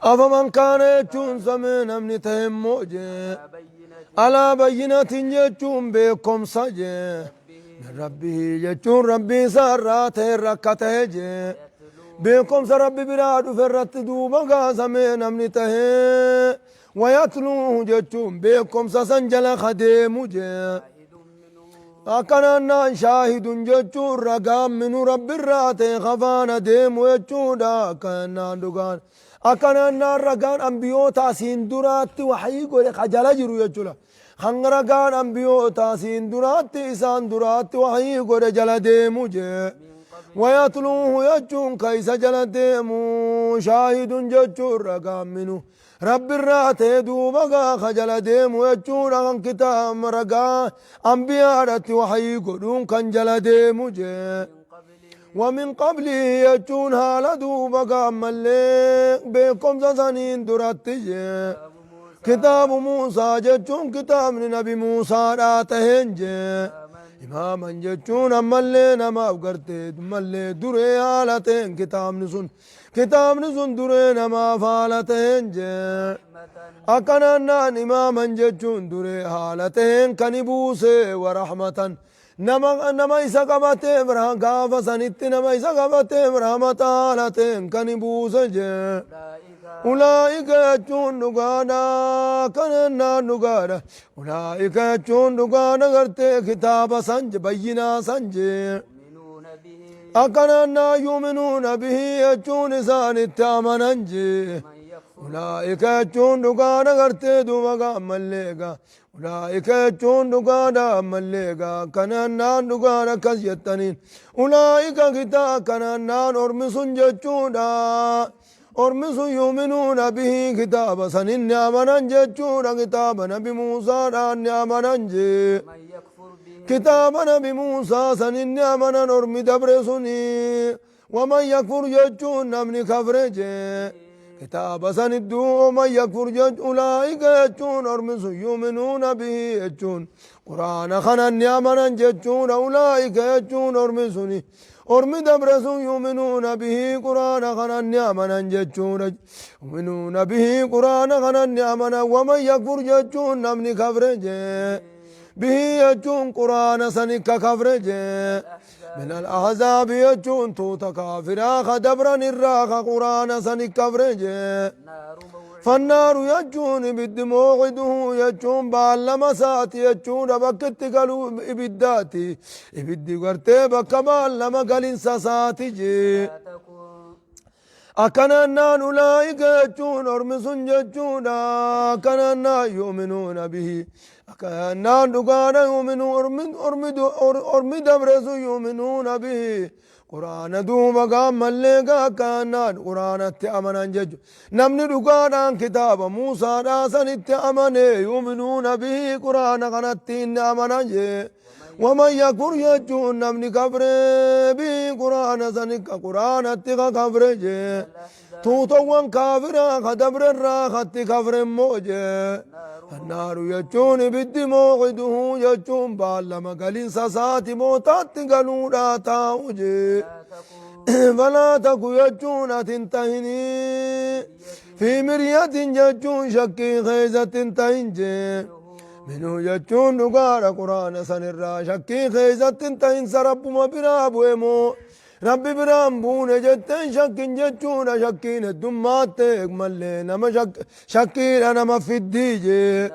Afaman kaana jechuun samee namni ta'e immoo jee. Alaa bayyinatin jechuun beekomsa jee. Min rabbihi jechuun rabbii isaa irraa ta'e irra akka ta'e jee. Beekomsa rabbi biraa dhufe irratti duuba gaasamee namni ta'e. Wayatluuhu jechuun beekomsa san jala ka deemu jee. Akkanaan naan shaahidun jechuun ragaan minu rabbirraa ta'e kafaana deemu jechuudha. Akkanaan dhugaan. Akkanaan naan ragaan ambiyoota asiin duraatti waxyii godhe ka jala jiru jechuudha. Kan ragaan ambiyoota asiin duraatti isaan duraatti waxyii godhe jala deemu jee. Wayatluuhu jechuun ka isa jala deemu shaahidun jechuun ragaan minu. Rabbirraa ta'e duuba gaa ka jala deemu jechuudha kan kitaaba ragaa ambiyaadhatti waxyii godhuun kan jala deemu jee. Wamin qablii jechuun haala duuba gaa ammallee beekumsa saniin duratti jee. Kitaabu Muusaa jechuun kitaabni nabi Muusaadhaa taheen jee. Imaaman jechuun ammallee namaaf gartee mallee duree haala ta'een kitaabni sun. Kitaabni sun duree namaaf haala ta'een jee. Akkanaan naan imaaman jechuun duree haala ta'een kan buuse warahmatan. Nama isa qabateef gaafa sanitti nama isa qabateef rahmata haala ta'een kan buuse jee. Ulaa'ika jechuun dhugaadha. Akkanaan naan dhugaadha. Ulaa'ika jechuun dhugaadha gartee kitaaba san bayyinaa san jee. Akkanaan naa yuuminuuna bihi jechuun isaan itti amanan jee. Ulaa'ika jechuun dhugaadha gartee duuba gaa ammallee gaa. Ulaa'ika jechuun dhugaadha ammallee gaa akkanaan naan dhugaadha akkas jettaniin. Ulaa'ika kitaa akkanaan naan ormi sun jechuudha. Ormi sun yuuminuuna bihi kitaaba sanin ni amanan jechuudha kitaaba nabi Muusaadhaan ni amanan jee. Kitaaba nabi Muusaa sanin ni amanan ormi dabre suni. Waman yakfur jechuun namni kafre jee. Kitaaba sanidduu waman yakfur jechuun ulaa'ika jechuun ormi sun yuuminuuna bihi jechuun quraana kanan ni amanan jechuudha ulaa'ika jechuun ormi suni. Ormi dabre sun yuuminuuna bihi quraana kanan ni amanan jechuudha. Yuuminuuna bihi quraana kanan ni amanan waman yakfur jechuun namni kafre jee. Bihi jechuun quraana sanikka kafre jee. Min al-ahzaabi jechuun tuuta kaafiraa ka dabran irraa ka quraana sani kafre jee. Fannaaru jechuun ibiddi mooqiduhu jechuun baallama isaati jechuudha bakka itti galu ibiddaati. Ibiddi gartee bakka baallama galinsa isaati jee. Akkanaan naan ulaa'ika jechuun ormi sun jechuudha. Akkanaan naan yu'minuuna bihi. Akkanaan naan dhugaadha yu'minu ormi dabre sun yu'minuuna bihi. Quraana duuba gaammallee akkanaan naan quraanatti amanan jechuudha. Namni dhugaadhaan kitaaba Muusaadhaa sanitti amane yu'minuuna bihi quraana kanatti inni amanan jee. Waman yakfur jechuun namni kafre bihi quraana sanikka quraanatti ka kafre jee. Tuutowwan kaafiraa ka dabre irraa katti kafre immoo jee. Annaaru jechuun ibiddi mooqiduhu jechuun baallama galinsa isaati bootaatti galuudhaa taa'u jee. Falaa taku jechuun ati hin tahinii. Fi miryatin jechuun shakkii keessatti hin tahin jee. Minhu jechuun dhugaadha quraana sanirraa shakkii keessatti hin ta'insa rabbuma biraa bu'e moo rabbi biraan buune jetteen shakkin jechuudha shakkiin heddummaatte mallee nama shakkiidha nama fiddii jee.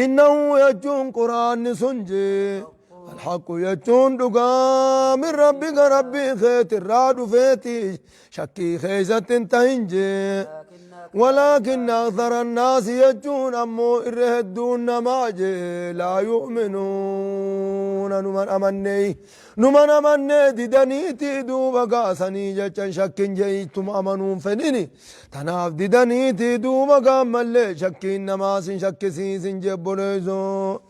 Innahu jechuun quraanni sun jee. Alhaqu jechuun dhugaa min rabbika rabbii keetirraa dhufeeti shakkii keessatti hin tahin jee. Walaakinna akthara annaasi jechuun ammoo irra hedduun namaa jee laa yu'minuuna numan amannee numan amannee didaniiti duuba gaasanii jechan shakkin jeettuma amanuun fedhini tanaaf didaniiti duuba gaammallee shakkiin namaa sin shakkisiisin jebboleessoo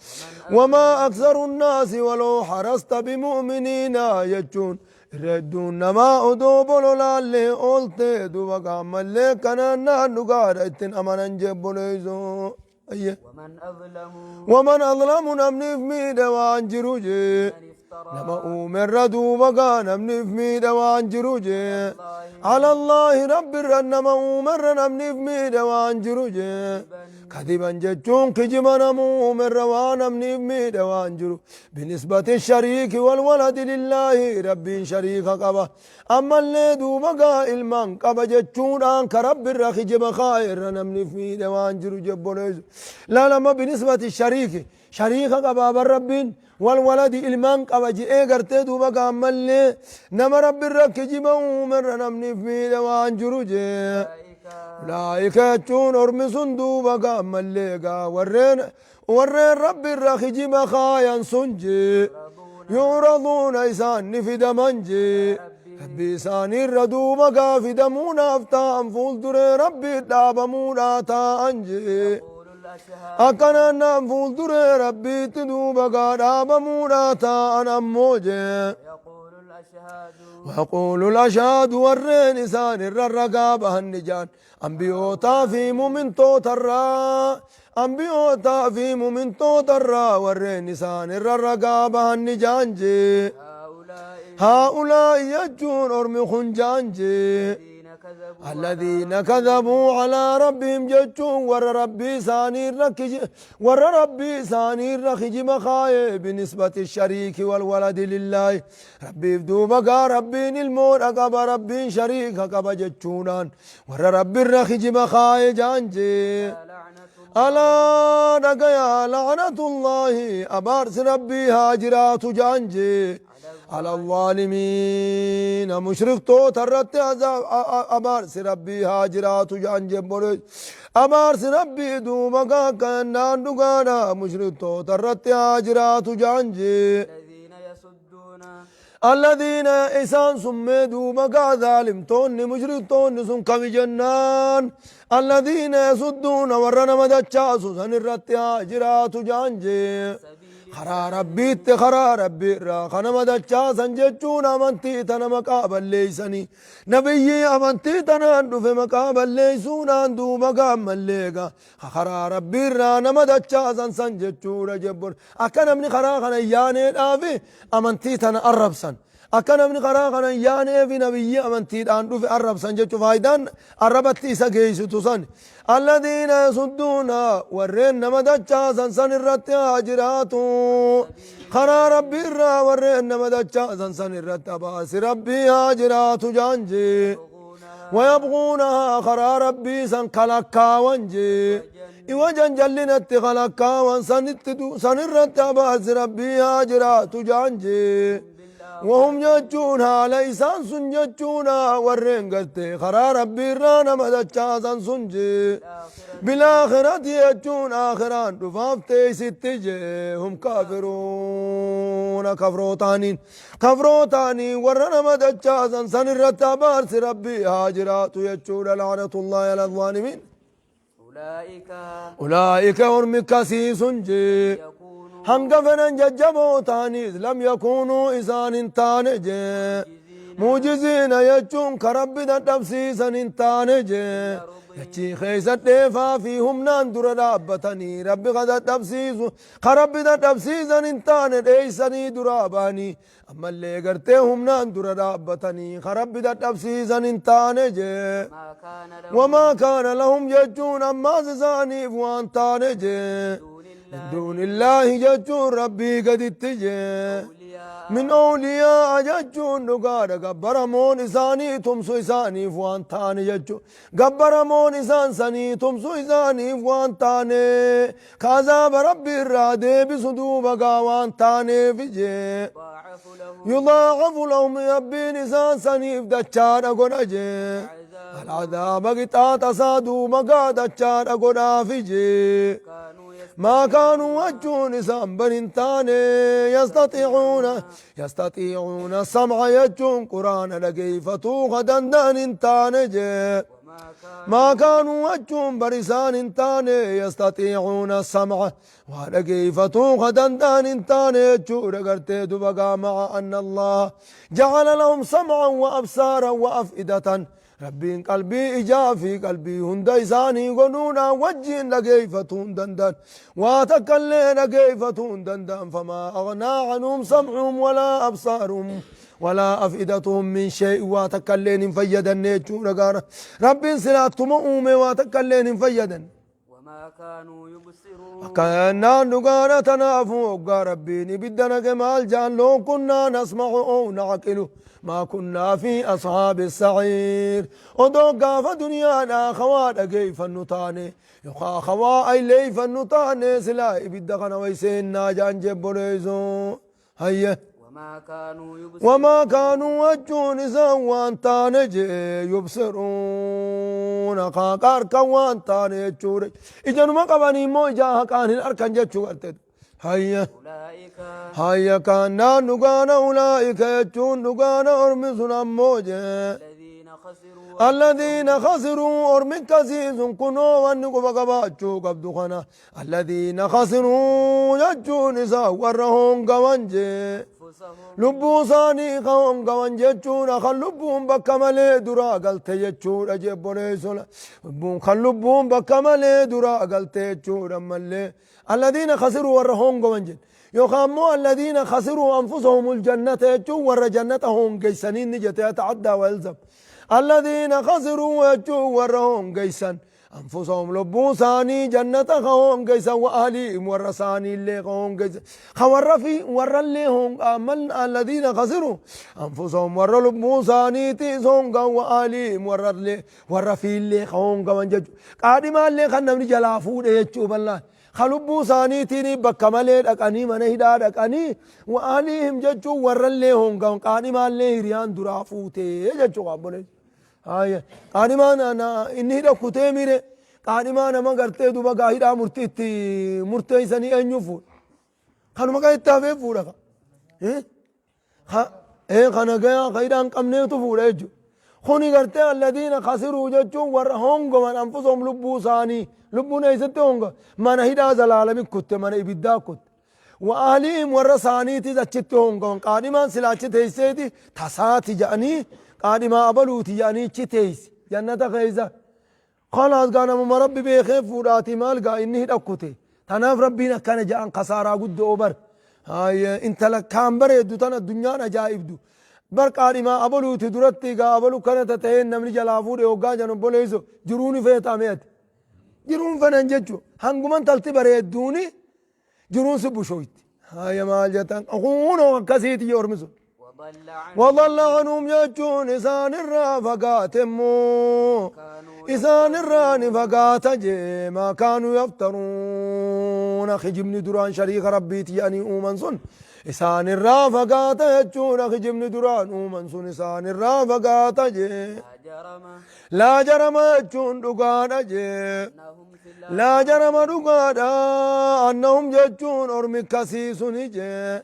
wamaa aktharu nnaasi waloo harasta bimu'miniina jechuun Irra hedduun namaa odoo bololaallee ooltee duuba gaammallee kanaan naan dhugaadha ittiin amanan jebboleessoo. Ayyee. ومن أظلم Waman azlamu namniif miidhe waan jiru jee. من افترى Nama uumerra duuba gaa namni if miidhe waan jiru jee. Alallaahi Rabbirra nama uumerra namni if miidhe waan jiru jee. Kadiban jechuun kijiba nama uumerra waa namni if miidhe waan jiru. Binisbati shariiki wal waladi lillaahi Rabbiin shariika qaba. Ammallee duuba gaa ilmaan qaba jechuudhaan ka Rabbirra kijiba kaa'erra namni if miidhe waan jiru jebboleessu. Laalama binisbati shariiki Shariika qabaa bar Rabbiin wal waladi ilmaan qaba je'ee gartee duuba gaa ammallee nama Rabbirra kijiba uumerra namni if miidhe waan jiru jee. Ulaa'ika jechuun ormi sun duuba gaa ammallee gaa warreen warreen Rabbirra kijiba kaayan sun jee. Yu'raduuna isaan ni fidaman jee. Rabbii isaaniirra duuba gaa fidamuudhaaf taa'an fuulduree Rabbii dhaabamuudhaa taa'an jee. Akkanaan naan fuulduree Rabbiitti duuba gaa dhaabamuudhaa taa'an ammoo jee. Waquulul ashaadu warreen isaan irra ragaa bahan ni jaan. Ambiyootaa fi mu'mintootarraa ambiyootaa fi mu'mintootarraa warreen isaan irra ragaa bahan ni jaan jee. Haa'ulaa'i jechuun ormi kun jaan jee. Alladhiina kadhabuu alaa rabbihim jechuun warra rabbii isaanii irra warra rabbii isaanii irra kijiba kaaye binisbati shariiki wal waladi lillaahi rabbiif duuba gaa rabbiin ilmoodha qaba rabbiin shariika qaba jechuudhaan warra rabbi irra kijiba kaaye jaan jee alaa dhagayaa la'anatullaahi abaarsi rabbii haa jiraatu jaan jee ala zaalimiina mushriktoota irratti abaarsi rabbii haa jiraatu jedhan jebbolee abaarsi rabbii duuba kaakkaannaan dhugaadha mushriktoota irratti haa jiraatu jedhan jee alladhiina isaan summee duuba gaa zaalimtoonni mushriktoonni sun kami jennaan alladhiina yasudduuna warra nama dachaasu san irratti haa jiraatu jedhan jee Karaa Rabbiitti karaa Rabbii irraa ka nama dachaasan jechuun amantii tana maqaa balleeysanii nabiyyii amantii tanaan dhufe maqaa balleeysuudhaan duuba gaammallee egaa ka karaa Rabbii irraa nama dachaasan san jechuudha jebbon akka namni karaa kana hin yaaneedhaafi amantii tana arrabsan akka namni karaa kana hin yaaneefi nabiyyii amantiidhaan dhufe arrabsan jechuu faayidaan arrabatti isa geeysitu san Alladiina yasudduuna warreen nama dachaasan san irratti haa jiraatu. Karaa Rabbii irraa warreen nama dachaasan san irratti abaarsi Rabbii haa jiraatu jaan jee. Wayabquunahaa karaa Rabbii san kalakkaawan jee. Iwajan jallinatti kalakkaawan san irratti abaarsi Rabbii haa jiraatu jaan jee. Wahum jechuun haala isaan sun jechuudha warreen gartee karaa Rabbii irraa nama dachaasan sun jee. Bilaakhirati jechuun aakhiraan dhufaaf teeysitti jee hum kaafiruuna kafrootaaniin kafrootaaniin warra nama dachaasan san irratti abaarsi Rabbii haa jiraatu jechuudha la'anatullaahi ala zaalimiin. Ulaa'ika ormi akkasii sun jee hanga fedhan jajjaboo ta'aniis lam yakuunuu isaan hin taane jee muujiziina jechuun ka rabbi dadhabsiisan hin taane jee dachii keessa dheefaa fi humnaan dura dhaabbatanii rabbi ka dadhabsiisu ka rabbi dadhabsiisan hin taane dheeysanii duraa ba'anii Ammallee gartee humnaan dura dhaabbatanii ka Rabbi dadhabsiisan hin taane jee. Wamaa kaana lahum jechuun ammaas isaaniif waan taane jee. Min duunillaahi jechuun Rabbii gaditti jee. Min awliyaa jechuun dhugaadha gabbaramoon isaanii tumsu isaaniif waan taane jechuun. Gabbaramoon isaan sanii tumsu isaaniif waan taane ka azaaba Rabbi irraa deebisu duuba gaa waan taaneef jee. Yudaacafu lahum Rabbiin isaan saniif dachaadha godha jee. Al'azaaba qixaaxa isaa duuba gaa dachaadha godhaafi jee. Maa kaanuu jechuun isaan bar hin taane yastaxiicuuna Yastaxiicuuna sam'a jechuun quraana dhageeyfatuu ka danda'an hin taane jee. Maa kaanuu jechuun bar isaan hin taane yastaxiicuuna sam'a waa dhageeyfatuu ka danda'an hin taane jechuudha gartee duba gaa ma'a anna Allah ja'ala lahum sam'an wa absaaran wa af'idatan. Rabbiin qalbii ijaa fi qalbii hunda isaanii godhuudhaan wajjiin dhageeyfatuu hin danda'an. Waa takkallee dhageeyfatuu hin danda'an. Famaa aghnaa anhum sam'uhum walaa absaaruhum walaa af'idatuhum min shay'in waa takkalleen hin fayyadanne jechuudha gaara. Rabbiin silaa attuma uume waa takkalleen hin fayyadanne. Wamaa kaanuu yubsiruun. Akkannaan dhugaadha tanaafuu hoggaa Rabbiin ibidda naqe maal ja'an loo kunnaa nasma'u ow na'aqilu maa kunnaa fi ashaabi sa'iir odoo gaafa duniyaadhaa ka waa dhageeyfannu taane yookaa ka waa ayleeyfannu taane silaa ibidda kana way seennaa ja'an jebboleeysoo Hayye. Wamaa kaanuu Wamaa yubsiruun. kaanuu jechuun isaan waan taane jee yubsiruuna haaqa harkan waan taane jechuudha. Ijanuma qabanii immoo ijaa haqaan hin harkan jechuu garte. Hayye. Ulaa'ika Hayya kaannaan dhugaana ulaa'ika jechuun dhugaana ormi sun ammoo jee. alladhiina khasiruu Alladhiina khasiruu ormi akkasii sun kunoo wanni quba qabaachuu qabdu kana. Alladhiina khasiruu jechuun isaa warra hoongawan jee. Lubbuu isaanii ka hoongawan jechuudha kan lubbuun bakka malee duraa galte jechuudha jee obboleessola. Lubbuun kan lubbuun bakka malee duraa galte jechuudha mallee. Alladhiina khasiruu warra hoongawan jedhe. Yookaan immoo alladhiina khasiruu anfusahumul jannata jechuun warra jannata hoongeysaniin ni jette yata'addaa wa yalzam. Alladhiina khasiruu jechuun warra hoongeysan. Anfusahum lubbuu isaanii jannata ka hoongeysan wa ahliihim warra isaaniillee ka hoongeysan ka warra fi warrallee honga alladhiina khasiru anfusahum warra lubbuu isaaniitiis hongan wa ahliihim warrallee warra fiillee ka hongaman jechu qaadhimaallee kan namni jalaa fuudhe jechuu ballaan ka lubbuu isaaniitiin bakka malee dhaqanii mana hidhaa dhaqanii wa ahliihim jechuun warrallee hongaman qaadhimaallee hiriyaan duraa fuutee jechuu qaabbolee. Haaya. Qaadhimaa inni hidha kutee mire qaadhimaa nama gartee duba gaa hidhaa murtii itti murteessanii eenyu fuudha. Kanuma kan itti hafee fuudha ka. Ka kana gayaa ka hidhaa hin qabneetu fuudha jechuudha. Kuni gartee alladiina kasiruu jechuun warra hongoman anfusoom lubbuu isaanii lubbuun eessatti honga mana hidhaa zalaalami kutte mana ibiddaa kutte. Wa ahlihim warra isaaniitis achitti hoongawan. Qaadhimaan sila achi teeyseeti tasaati ja'anii qaadhimaa abaluuti ja'anii achi teeyse jannata keeysa. Khalaas gaa namuma Rabbi beekee fuudhaatii maal gaa inni hidha kute. Tanaaf Rabbiin akkana ja'an kasaaraa guddo'o bar. Haaya intala kaan bareeddu tan addunyaan ajaa'ibdu. Bar qaadhimaa abaluuti duratti gaa abalu kana tata'een namni jalaa fuudhe hoggaa jan obboleeyso jiruu ni feetaa mee ati. Jiruun fenan jechu hanguma intalti bareedduuni jiruun si bushooyti. Haya maal jettan kunoo akkasiiti jee ormi sun. وضل عنهم Wadalla anhum jechuun isaan irraa fagaate immoo كانوا isaan irraa ni fagaata jee maa kaanuu yaftaruuna kijibni duraan shariika rabbiiti jedhanii uuman sun isaan irraa fagaata jechuudha kijibni duraan uuman sun isaan irraa fagaata jee. لا جرم Laa jarama jechuun dhugaadha jee. أنهم في Laa jarama dhugaadha annahum jechuun ormi akkasii suni jee.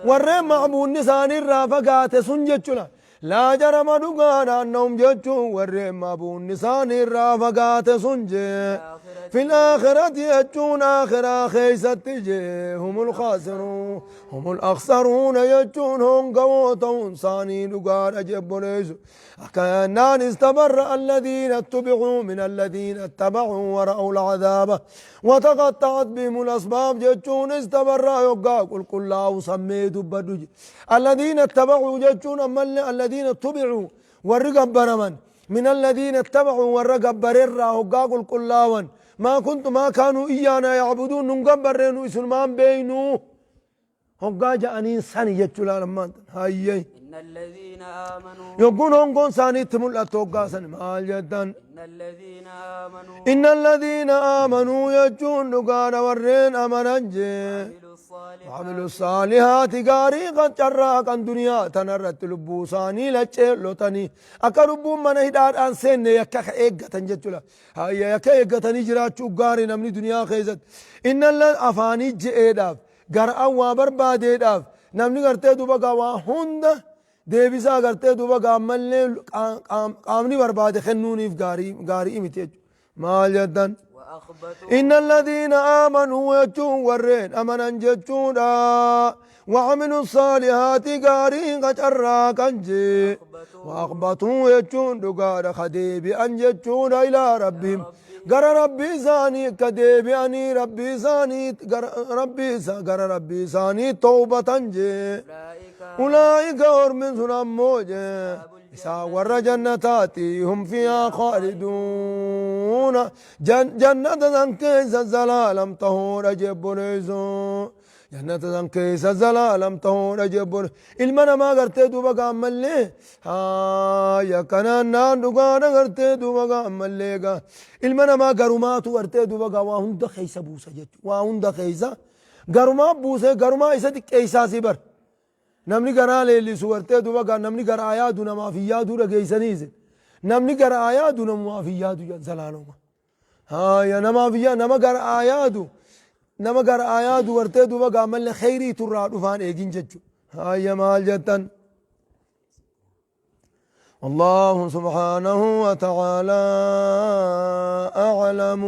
Warreen ma'buudni isaanii irraa fagaate sun jechuudha. Laa jarama dhugaadha annahum jechuun warreen ma'buudni isaanii irraa fagaate sun jee. Fil aakhirati jechuun aakhiraa keeysatti jee. Humul khaasiruun humul akhsaruuna jechuun hongawoo ta'uun isaanii dhugaadha jee obboleessu. Akkannaan istabarra alladhiina ittubi'uu min alladhiina ittaba'uu wara'uu al'adhaaba wataqaxxa'at bihimul asbaab jechuun istabarraa yoggaa qulqullaa'u sammee dubbadhu je. Alladhiina ittaba'uu jechuun ammallee alladhiina ittubi'uu warri gabbaraman min alladhiina ittaba'uu warra gabbarerraa hoggaa qulqullaawan maa kuntu maa kaanuu iyyaanaa ya'buduun nun gabbarree nu isunumaan beeynuu Hoggaa ja'aniin sani jechuu laal ammaan tan. Hayyee. Inna alladhiina aamanuu. Yogguun hongoon isaanii itti mul'attu hoggaa sani maal jettan? Inna alladhiina aamanuu. Inna alladhiina aamanuu jechuun dhugaadha warreen amanan jee. Wa'amilu Wa'amilu saalihaati gaarii kan carraaqan duniyaa tanarratti lubbuu isaanii lacceellotanii akka lubbuun mana hidhaadhaan seenne yakka ka eeggatan jechuudha. Hayya yakka eeggatanii jiraachuu gaarii namni duniyaa keessatti. Inna afaanii je'eedhaaf Gar'aan waa barbaadeedhaaf namni gartee duuba gaa waa hunda deebisaa gartee duuba gaa ammallee qaamni barbaade kennuuniif gaarii gaarii miti jechuudha. Maal jettan? وأخبتوا. إن الذين آمنوا jechuun warreen amanan jechuudha. وعملوا الصالحات gaarii qacarraaqan jee. وأخبتوا jechuun dhugaadha ka deebi'an jechuudha إلى ربهم gara rabbii isaanii ka deebi'anii rabbii isaanii gara rabbii isaa gara rabbii isaanii tawbatan jee. أولئك أولئك ormi sun ammoo jee isaan warra jannataati هم فيها خالدون jannata san keessa zalaalam tahuudha jebboleeyso jannata san keessa zalaalam tahuudha jebbole ilma namaa gartee duuba gaammallee haya kanaan naan dhugaadha gartee duuba gaammallee gaa ilma namaa garumaatu gartee duuba gaa waa hunda keessa buusa jechu waa hunda keessa garumaa buusee garumaa isa xiqqeeysaasii bar namni garaa leellisu gartee duuba gaa namni garaa yaadu namaaf hin yaaduu dhageeysaniisi namni garaa yaadu namumaaf hin yaadu zalaaluma haya namaaf hin yaadu nama garaa yaadu nama garaa yaadu gartee duuba gaa mallee kheyrii turraa dhufaan eegin jechu haya maal jettan? الله سبحانه وتعالى أعلم.